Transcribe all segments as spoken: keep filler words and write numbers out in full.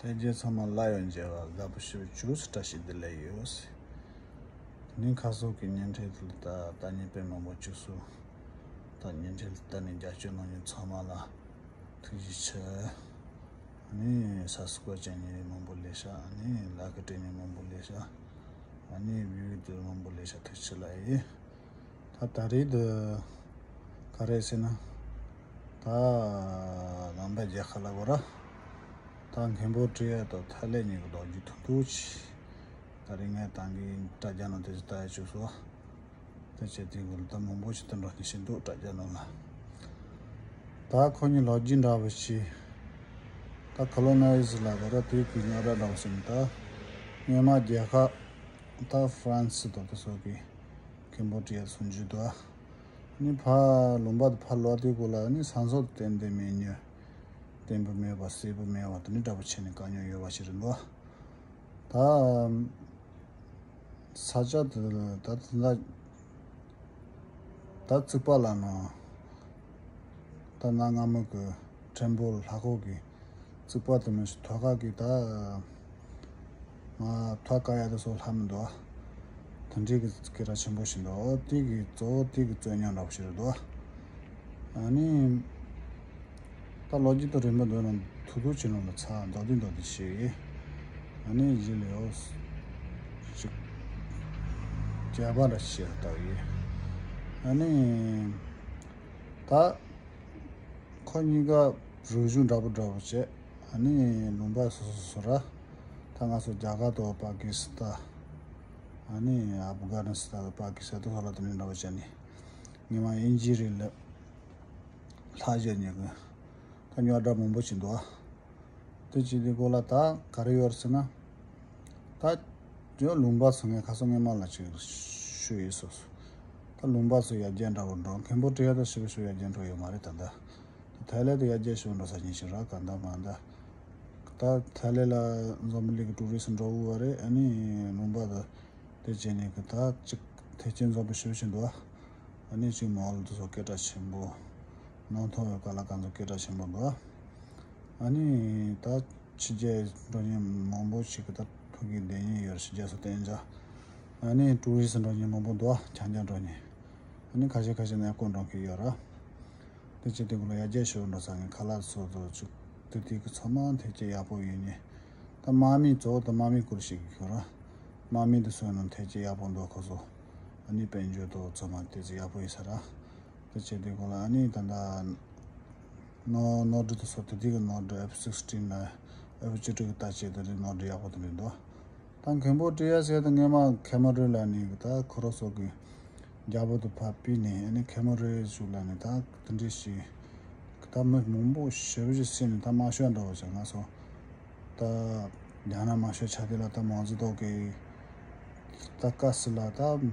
ལྷན་རྒྱས་ཚང་མ་ལ་ཡང་མཇལ་བ་དགའ་པོ་ཞེ་པོ་བྱུང་། བཀྲ་ཤིས་བདེ་ལེགས་ཡོད། དེ་ནས་ཁ་སང་གི་བརྙན་འཕྲིན་དེ་ལ་ད་ལྟ་བརྙན་དཔེ་མང་པོ་བཅུག་སོང་། ད་བརྙན་འཕྲིན་ལ་ལྟ་ནས་རྒྱབ་སྐྱོར་གནང་མཁན་ཚང་མ་ལ་ཐུགས་རྗེ་ཆེ། ཨ་ནི་སབ་སི་ཀ་རབ་བྱེད་མཁན་མང་པོ་སླེབས་ཤག་ཨ་ནི་ལ་ཀི་སྤྲད་མཁན་མང་པོ་སླེབས་ཤག་ཨ་ནི་བིའུ་དེ་མང་པོ་སླེབས་ཤག་ཐུགས་རྗེ་ཆེ་ལབ་ཡིན། ད་ད་རེས་འདི་ག་རེ་ཟེར་ན། ད་ལུང་པ་རྒྱལ་ཁབ་ལ་གོ་ར། ད་མཁན་པོ་ཌི་ཡ་དང་ཐའི་ལེན་གཉིས་ཀྱི་ལོ་རྒྱུས་ཐུང་ཐུང་ཅིག་ད་རེས་ངས་ད་གིན་དྲ་རྒྱ་ནང་དེ་ཚོ་ལྟ་ཡ་བཅུག་སོང་། དེ་བྱས་དུས་གོ་ལ་ད་མང་པོ་ཞིག་དུ་འགྲོ་ནི་ཞིག་འདུག་དྲ་རྒྱ་ནང་ལ། ད་ཁོ་གཉིས་ལོ་རྒྱུས་འདྲ་བོ་ཞིག་ད་ཁོ་ལོ་ནའི་ཟི་ལ་གོ་ར་དེའི་གི་རྙོག་དྲ་འདྲ་བོ་ཞིག་ད་སྔོན་མ་རྒྱལ་ཁབ་ད་ཧྥ་རན་སི་དང་དེ་ཚོ་གི་མཁན་པོ་ཌི་ཡ་སུན་ཇུ་དོ། ནི་ཕ་ལུང་པ་དུ་ཕ་ལོ་དེ་གོ་ལ་ནི་ས་འཚོ་བརྟན་དེ་མེད་ཉོ། བརྟན་པོ་མེད་པ་གསལ་པོ་མེད་པ་དེ་ནི་འདྲ་པོ་བྱས་ནས་དཀའ་རྙོག་ཡོད་པ་ཞིག་རེད་འདུག་ད་ས་ཆ་དེ་ད་དེ་འདྲ་ད་རྩིག་པ་ལ་ནང་ད་གནའ་སྔ་མོ་གི་ཁྲེན་པོ་ལྷ་ཁང་གི་རྩིག་པ་དེ་མི་ཞིག་ཐོག་ཁ་གི་ད་ང་ཐོག་ཀ་ཡ་དེ་སོགས་ལྷག་མི་འདུག་དེ་འདྲའི་གི་སྐད་གྲགས་ཆེན་པོ་ཞིག་འདུག་དེ་གི་གཙོ་བོ་དེ་གི་རྩོད་རྙོག་འདྲ་པོ་ཞིག་རེད་འདུག་ཨ་ནི་ད་ལོ་རྒྱུས་དང་རིམ་པ་འདོན་ན་ཐུག་ཐུག་བྱེད་ནོ་ལ་ཚ་མདོ་དེ་མདོ་དེ་ཞེས་ཡིན། ཨ་ནི་རྗེས་ལ་ཡོ་ཅིག་རྒྱ་པ་འདྲ་ཞེས་བཏགས་ཡིན། ཨ་ནི་ད་ཁོ་གཉིས་ཀ་རུ་བཞུགས་འདྲ་པོ་འདྲ་པོ་བྱས། ཨ་ནི་ལུང་པ་སོ་སོ་སོ་ར། ད་ང་ཚོ་རྒྱ་གར་དང་པ་ཀི་སི་ཐན། ཨ་ནི་ཨབ་གྷ་ནི་སི་ཐན་དང་པ་ཀི་སི་ཐན་དུ་ཧ་ལ་དེ་འདྲ་འདྲ་པོ་བྱས་ནས། ཉི་མ་དབྱིན་ཇི་རིགས་ལ་ལྷག་བཞག་ཉེ་གི་ད་རྙོག་དྲ་མང་པོ་ཞིག་འདུག་དེ་བྱས་དུས་སྐོར་ལ་ད་ག་རེ་ཡོད་ཟེར་ན། ད་ཡང་ལུང་པ་ཚོ་ངས་ཁ་སང་སྔོན་མ་ལ་ཅིག་ཞུས་ཡོད་སོ་སོ། ད་ལུང་པ་ཚོ་ཡར་རྒྱས་འདྲ་བོ་འགྲོ་མཁན་པོ་ཌི་ཡ་ད་ཞེ་པོ་ཞིག་ཡར་རྒྱས་འགྲོ་ཡོད་མ་རེད་ད་ལྟ། ད་ཐའི་ལེན་དུ་ཡར་རྒྱས་ཞེ་པོ་འགྲོ་ས་ཉིན་ཞིག་རག་ག་འདའ་མ་འདའ། ད་ཐའི་ལེན་ལ་འཛམ་བུ་གླིང་གི་ཊུ་རི་སི་འགྲོ་དགོས་པ་རེད། ཨ་ནི་ལུང་པ་ད་དེ་བྱས་ནས་གི་ད་ཅིག་ཐེག་ཆེན་འཛོམས་པའི་ཞེ་པོ་ཞིག་འདུག་ཨ་ནི་ཅིག་མོལ་དུ་སོགས་སྐད་གྲགས་ཆེན་པོ། ནང་ཐོག་ཡོད་ག་ལ་གང་ཚོ་སྐད་གྲགས་ཆེན་པོ་འདུག་ཨ་ནི་ད་ཕྱི་རྒྱལ་འགྲོ་མཁན་མང་པོ་ཞིག་གི་ད་ཐུག་གི་བསྡད་མཁན་ཡོད་རེད། ཕྱི་རྒྱལ་སོགས་བསྟན་འཇགས། ཨ་ནི་ཊུ་རི་སི་འགྲོ་མཁན་མང་པོ་འདུག་ཨ་ཆ་འཇགས་འགྲོ་མཁན། ཨ་ནི་ཁ་ཤས་ཁ་ཤས་ནས་ཀོ་འགྲོ་མཁན་ཡོད་ར། དེ་བྱས་དུས་ཀུན་ལ་ཡར་རྒྱས་ཞུ་འགྲོ་ས་ངན་ཁ་ལག་སོགས་དུ་བཅུག་དེ་དུས་ཀྱི་ཚང་མ་ཐེག་ཆེན་ཡག་པོ་ཡིན་ནི། ད་དམག་མི་གཙོ་བོ་དེ་དམག་མི་སྐོར་ཞིག་གི་ཁྱོད་ར། དམག་མི་དེ་སོན་ནང་ཐེག་ཆེན་ཡག་པོ་འདུག་ཁོ་ཚོ། ཨ་ནི་དཔལ་འབྱོར་དང་ཚང་མ་དེ་ཚོ་ཡག་པོ་ཡིན་ས་ར། དེ་བྱས་དུས་ཀུན་ལ་ཨ་ནི་ད་ལྟ་ནོར་ནོར་འཁྲུལ་དུ་སོགས་དེ་དུས་ཀྱི་ནོར་འཁྲུལ་ཨེཕ་སིག་སི་ཊིན་ལ་ཨེཕ་བཅུ་དྲུག་གི་ལྟ་བྱེད་དེ་རིགས་ནོར་འཁྲུལ་ཡག་པོ་དེ་འདྲ་འདུག་ད་མཁན་པོ་ཌི་ཡ་ཟེར་དུས་སྔོན་མ་ཁེ་མ་རོན་ལ་ནི་ད་ཁོ་རང་ཚོ་གི་རྒྱལ་པོ་དུ་ཕར་ཕུད་ནས་ཨ་ནི་ཁེ་མ་རོན་ཞུགས་ལ་ནི་ད་དེ་འདྲ་ཞིག་ད་མི་མང་པོ་ཞེ་པོ་ཞིག་བསད་ནས་ད་དམར་ཤོག་འདྲ་བོ་ཞིག་ང་ཚོ་ད་རྒྱ་ནག་དམར་ཤོག་ཆགས་དུས་ལ་ད་མའོ་ཙེ་ཏུང་གི་ད་བཀའ་ཟེར་ལ་ད།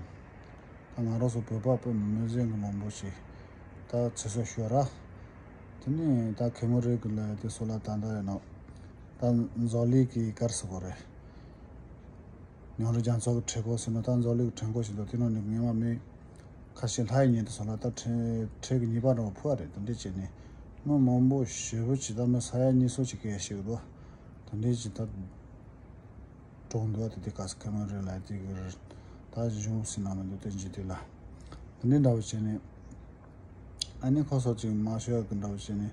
ད་ང་རང་ཚོ་བོད་པ་བོད་མི་སེར་གྱི་མང་པོ་ཞིག་ད་ཚེ་སྲོག་ཤོར་ར། དེ་ནས་ད་ཁེ་མོ་རེ་གི་ལ་དེ་སོགས་ལ་ད་ལྟ་ཡིན་ནོ། ད་འཛོ་ལི་གི་གར་སོ་གོ་རེད། མྱོང་རོལ་རྒྱ་མཚོ་གི་ཁྲེ་གོ་ཟེར་ནོ་ད་འཛོ་ལི་གི་ཁྲེ་གོ་ཞིག་འདུག་དེ་ནང་ནས་ངེས་མ་མི་ཁ་ཤས་ལྷ་ཡི་ཉིན་དུ་སོགས་ལ་ད་ཁྲེ་ཁྲེ་གི་ཉིས་པ་འགྲོ་ཕུ་བ་རེད། དེ་འདྲས་བྱས་ནས་མི་མང་པོ་ཞེ་པོ་ཅིག་ད་མི་ས་ཡ་གཉིས་སོ་ཅིག་སྐད་ཤེས་གི་འདུག་དེ་འདྲས་ཅིག་ད། གྲོངས་འདུག་དེ་དུས་སྐབས་སུ་ཁེ་མོ་རེ་ལ་དེ་གི་ད་གཞུང་ཟིན་ན་མི་འདུག་དེ་འཇིག་དེ་ལ་དེ་འདྲའི་འདྲ་བོ་བྱས་ནས་ཨ་ནི་ཁོ་ཚོ་ཅིག་མ་ཤོད་གི་འདྲ་བོ་བྱས་ནས་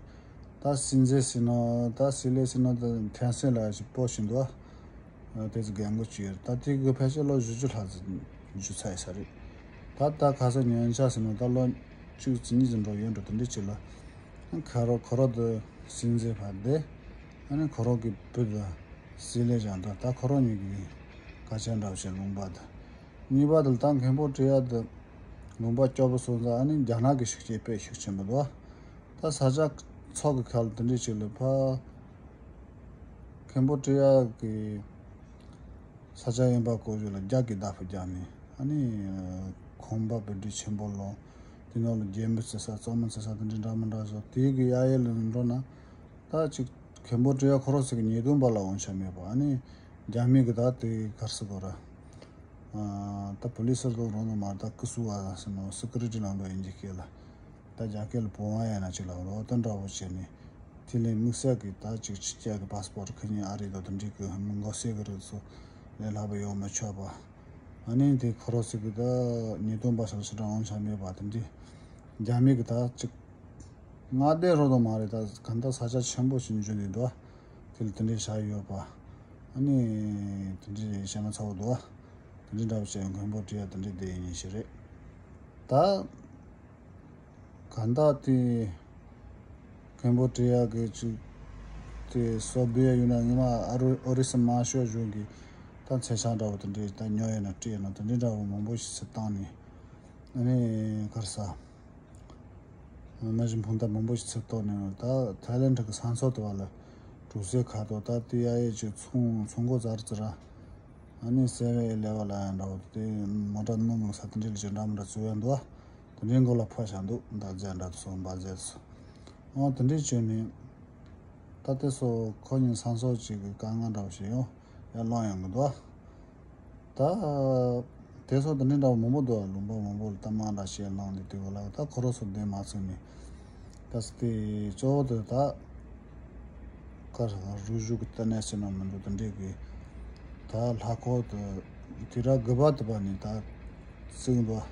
ད་སྲིད་འཛིན་ཟིན་ནོ་ད་སྲིད་ལས་ཟིན་ནོ་ད་ཐན་སེ་ལ་ཞིག་སྤོ་བཞིན་འདུག་དེ་ཚོ་རྒན་གོག་ཅིག་ཡོད་རེད། ད་དེ་གི་ཕལ་ཆེར་ལོ་བཞི་བཅུ་ལྷག་ཙམ་འཇུ་ཚར་ཡོད་ས་རེད། ད་ད་ཁ་སང་ཉིན་ཆགས་ཟིན་ནོ་ད་ལོ་བཅུ་ཙམ་གཉིས་ཙམ་འགྲོ་ཡོད་འགྲོ་དེ་འདྲའི་ཅིག་ལ་ཁ་རོ་ཁོ་རོ་དུ་སྲིད་འཛིན་ཕར་བསྡད་ཨ་ནི་ཁོ་རོ་གི་བུ་དུ། སྲིད་ལས་སྦྱངས་དང་ད་ཁོ་རང་གཉིས་ཀྱི་སྐད་ཆ་འདྲ་བོ་བྱས་ལུང་པ་དང་། གཉིས་པ་དེ་ལ་ད་མཁན་པོ་ཌི་ཡ་དེ་ལུང་པ་སྐྱོ་པོ་སོང་ཙང་ཨ་ནི་རྒྱ་ནག་གི་ཤུགས་རྐྱེན་དཔེ་ཤུགས་ཆེན་པོ་འདུག་ད་ས་ཆ་ཚོགས་ཀྱི་ཁ་ལ་དེ་འདྲས་ཅིག་ལ་ཕ་མཁན་པོ་ཌི་ཡ་གི་ས་ཆ་གཡས་པ་བསྐོར་རྒྱུ་ལ་རྒྱ་གི་བརྡབ་ཤིག་རྒྱག་ནས་ཨ་ནི་ཁང་པ་བུ་ཁྲིད་ཆེན་པོ་ལོངས། དེ་ནང་ལ་རྒྱན་པོ་བརྩི་ས་གཙང་མ་བརྩི་ས་དེ་འདྲས་འདྲ་མི་འདྲ་བཟོ། དེ་གི་གཡས་གཡོན་ལ་འགྲོ་ན། ད་ཅིག་མཁན་པོ་ཌི་ཡ་ཁོ་རང་ཚོ་གི་ཉེས་རྡུང་པ་ལ་འོང་ཆ་མེད་པ་ཨ་ནི་རྒྱ་མི་གི་ད་དེ་གར་སི་གོ་ར། ད་པུ་ལི་སི་ར་དང་རོ་ནོ་མ་ད་ཀི་སུ་བ་ཟེར་ནོ་སི་ཀུ་རི་ཊི་ལང་འགྲོ་ཡིན་གྱི་སྐད་ལ། ད་རྒྱ་སྐད་ལ་བོ་བ་ཡ་ན་ཅིག་ལ་རོ་ད་འདྲ་བོ་བྱས་ནས་ དེ་ལས་དམིགས་བསལ་གྱི་ད་ཅིག་ཕྱི་རྒྱལ་གྱི་པ་སི་པོར་ཊི་ཁྱེར་མཁན་ཨ་རི་དང་དེ་འདྲའི་གི་མི་མགོ་སེར་གི་རིགས་ཚོ་ལས་སླ་པོ་ཡོང་མི་ཆོག་པ། ཨ་ནི་དེ་ཁོ་རང་ཚོ་གི་ད་ཉེས་རྡུང་པ་སོགས་ཞེ་དྲག་འོང་ཆ་མེད་པ་དེ་འདྲའི་རྒྱ་མི་གི་ད་ཅིག་མངའ་སྡེ་རོ་དང་མ་རེད། ད་ག་འདྲ་ས་ཆ་ཆེན་པོ་ཞིག་འཇུ་ནས་འདུག་དེ་ལ་དེ་འདྲའི་བྱ་ཡོད་པ། ཨ་ནི་དེ་འདྲའི་བྱས་མ་ཚར་བ་འདུག་དེ་འདྲའི་འདྲ་བོ་བྱས་མགོན་པོ་བཀྲ་ཤིས་དེ་འདྲའི་བསྡད་ཡིན་ཞིག་རེད། ད་ག་འདྲ་དེ་མགོན་པོ་བཀྲ་ཤིས་གི་ཅིག་དེ་སོ་བེ་ཡ་ཡུལ་ན་ངེད་མ་ཨ་རུ་ཨོ་རི་ས་མང་ཤོས་གཞུང་གི་ད་མཚོན་ཆ་འདྲ་བོ་དེ་འདྲའི་ད་ཉོ་ཡོད་ན་སྤྲད་ཡོད་ན་དེ་འདྲའི་འདྲ་བོ་མང་པོ་ཞིག་ཚུར་བཏང་ནས། ཨ་ནི་གར་ས་མ་གཞི་འཕུང་ཐབས་མང་པོ་ཞིག་ཚུར་བཏང་ནས། ད་ཐའི་ལེན་ཌི་གི་ས་མཚམས་དེ་བ་ལ་གྲུ་གཟིངས་ཁ་ཐོག་ད་དེ་ཡ་ཡས་ཀྱི་ཚོང་ཚོང་སྒོ་ཛར་ཙི་ར། ཨ་ནི་སེ་བེན་ཨི་ལེ་བན་ལ་ཡང་འདྲ་བོ་དེ་མོ་ཊ་སྣུམ་ལ་ས་དེ་འདྲའི་ལ་ཅིག་འདྲ་མི་འདྲ་བཙུགས་ཡ་འདུག་དེ་འདྲའི་མགོ་ལ་ཕོག་བཞག་འདུག་མདའ་རྫས་འདྲ་དུ་སོང་འབའ་རྫས་སུ། འོ་དེ་འདྲའི་བྱས་ནས་ད་དེ་སོ་ཁོ་གཉིས་ས་མཚམས་ཅིག་གི་དཀའ་ངལ་འདྲ་བོ་ཞིག་ཡོང་ཡ་ལོང་ཡོང་གི་འདུག་ད་དེ་སོ་དེ་འདྲའི་འདྲ་བོ་མང་པོ་འདུག་ལུང་པ་མང་པོ་ལ་ད་མང་འདྲ་བཤད་ལོང་དེ་དེ་གོ་ལ་ད་ཁོ་རང་ཚོ་འདི་མ་ཚུགས་ནས། ད་སི་དེ་གཙོ་བོ་དེ་ད་ག་རུ་བཞུགས་ཀྱི་ལྟ་གནས་ཟེར་ན་མི་འདུག་དེ་འདྲའི་གི་ད་ལྷ་ཁང་དེ་དུས་རབས་དགུ་པ་དེ་བ་ནས་ད་བརྩིགས་འདུག་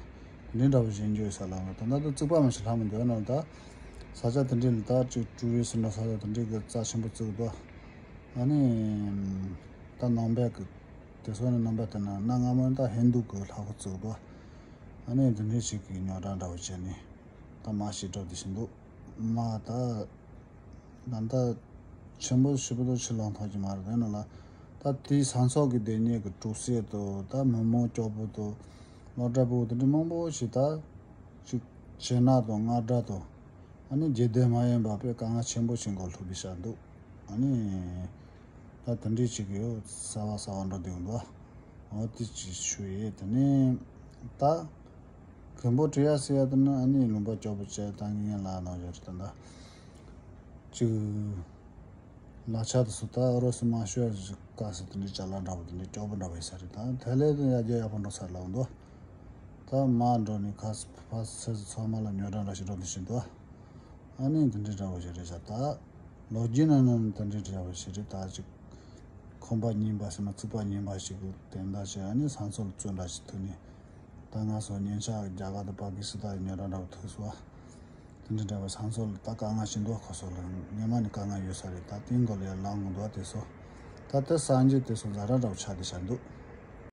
འདི་འདྲ་བོ་གཞན་འགྱུར་ས་ལ་ད་ད་ད་བརྩིགས་པ་མ་ཞིག་ལྷག་མི་འདུག་ན། ད་ས་ཆ་དེ་འདྲའི་ལ་ད་ཅིག་ཀྲུའུ་རི་ཟེར་ན་ས་ཆ་དེ་འདྲའི་གི་རྩ་ཆེན་པོ་བརྩིགས་འདུག་ཨ་ནི་ད་ནང་པའི་གི་དེ་སོགས་ནས་རྣམ་པ་དེ་ན་གནའ་སྔ་མོ་ད་ཧིན་དུ་གི་ལྷ་ཁང་བརྩིགས་འདུག་ཨ་ནི་འདི་འདྲའི་ཞིག་གི་རྙོག་དྲ་འདྲ་བོ་བྱས་ནས་ད་མ་ཞིག་འགྲོ་བསྡད་བཞིན་འདུག་མ་ད་ད་ད་ཆེན་པོ་ཞེ་པོ་ད་ཕྱིར་ལོག་ཐུབ་ཀྱི་མ་རེད། དེ་ན་ལ་ད་དེའི་ས་མཚམས་ཀྱི་སྡེ་གཉིས་ཀྱི་གྲུ་གཟིངས་དང་ད་མི་མང་སྐྱོ་པོ་དང་སློབ་གྲྭ་པོ་དེ་འདྲ་མང་པོ་ཞིག་ད་ཅིག་བྱེད་ན་དང་སྔ་དགྲ་དང་། ཨ་ནི་རྒྱུད་སྡེ་མ་ཡིན་པ་དཔེ་དཀའ་ངལ་ཆེན་པོ་ཞིག་མགོ་ལྷུག་པའི་ཤར་འདུག་ཨ་ནི་ད་དེ་འདྲའི་ཅིག་ཡོད་གསར་བ་གསར་བ་འགྲོ་བསྡད་ཡོད་འདུག་འོ་དེ་ཅིག་ཞུ་ཡས། དེ་ནས་ད་མགོན་པོ་བཀྲ་ཤིས་ཟེར་ཡ་དེ་ནི་ཨ་ནི་ལུང་པ་སྐྱོ་པོ་བྱས་ད་ངས་ལ་ནང་བཞིན་རེད། ད་ཅིག་ལག་ཆ་དེ་ཚོ་ད་ཨོ་རོ་སི་མང་ཤོས་ཀ་སི་དེ་འདྲའི་ཅ་ལག་འདྲ་པོ་དེ་འདྲའི་སྐྱོ་པོ་འདྲ་པོ་ཡིན་ས་རེད། ད་དེ་ལས་དེ་ཡར་རྒྱས་ཡག་པོ་འགྲོ་ཚར་ལབ་འདུག་ད་མར་འགྲོ་ནས་ཁ་ཕ་སི་ཚེ་ཚོ་ཚང་མ་ལ་ཉོ་གྲངས་འདྲ་ཞིག་འགྲོ་འདི་ཞིག་འདུག་ཨ་ནི་འདི་འདྲའི་འདྲ་པོ་ཞིག་རེད་ཤག་ད་ལོ་རྒྱུས་ནང་ནས་འདི་འདྲའི་འདྲ་པོ་ཞིག་རེད། ད་ཅིག་ཁང་པ་རྙིང་པ་ཟེར་ན་རྩིག་པ་རྙིང་པ་ཞིག་གི་དེ་འདྲ་ཞིག་ཨ་ནི་ས་མཚམས་ལ་བཙོན་འདྲ་ཞིག་ཐུག་ནས། ད་ང་ཚོ་སྙན་ཆ་རྒྱ་གར་དང་པ་ཀི་སི་ཐན་ཉོ་གྲངས་འདྲ་པོ་ཐུག་སོང་བ། དེ་འདྲ་འདྲ་པོ་ས་མཚམས་ལ་ད་དཀའ་ངལ་ཞིག་འདུག་ཁོ་ཚོ་ལ་སྔོན་མ་ནས་དཀའ་ངལ་ཡོད་ས་རེད། ད་དེའི་མགོ་ལ་ཡར་ལངས་དགོས་འདུག་དེ་ཚོ་ད་དེ་སངས་རྒྱས་དེ་ཚོ་ཛ་དྲག་འདྲ་པོ་ཆགས་བསྡད་ཤག་འདུག